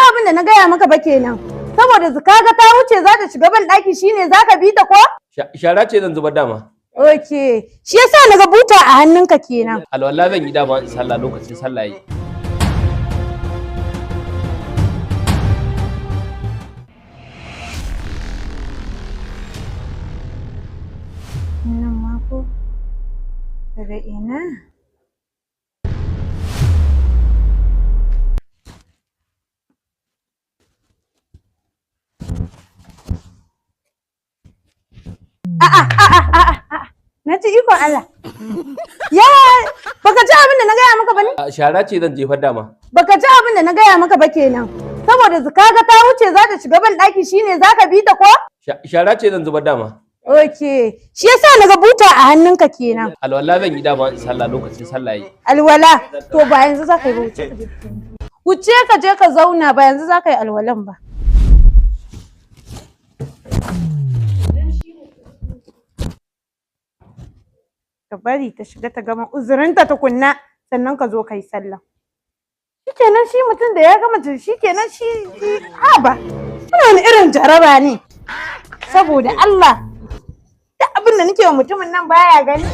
abin da na gaya maka ba kenan. Saboda kaga ta wuce za ta shiga ban ɗaki shine za ka bi ta ko? Shara ce zan zubar dama. Okay. Shi yasa naga buta a hannunka kenan. Alwala zan yi dama in sallah lokacin sallah yi. Nan ma ko daga ina? A'a, a'a, a'a, a'a. Na ji ikon Allah. Ya, baka ji abin da na gaya maka ba ne? Shara ce zan jefar dama. Baka ji abin da na gaya maka ba kenan. Saboda kaga ta wuce za ta shiga ban ɗaki shine za ka bi ta ko? Shara ce zan zubar dama. Okay. Shi yasa naga buta a hannunka kenan. Alwala zan yi dama in sallah lokacin sallah yi. Alwala, to ba yanzu za ka yi ba, wuce ka je ka zauna. Wuce ka je ka zauna, ba yanzu za ka yi alwalan ba. Ka bari ta shiga ta gama uzurinta tukunna sannan ka zo ka yi sallah. Shikenan shi mutum da ya gama shikenan shi haba. Wannan wani irin jaraba ne. Saboda Allah, duk abin da nake wa mutumin nan baya gani.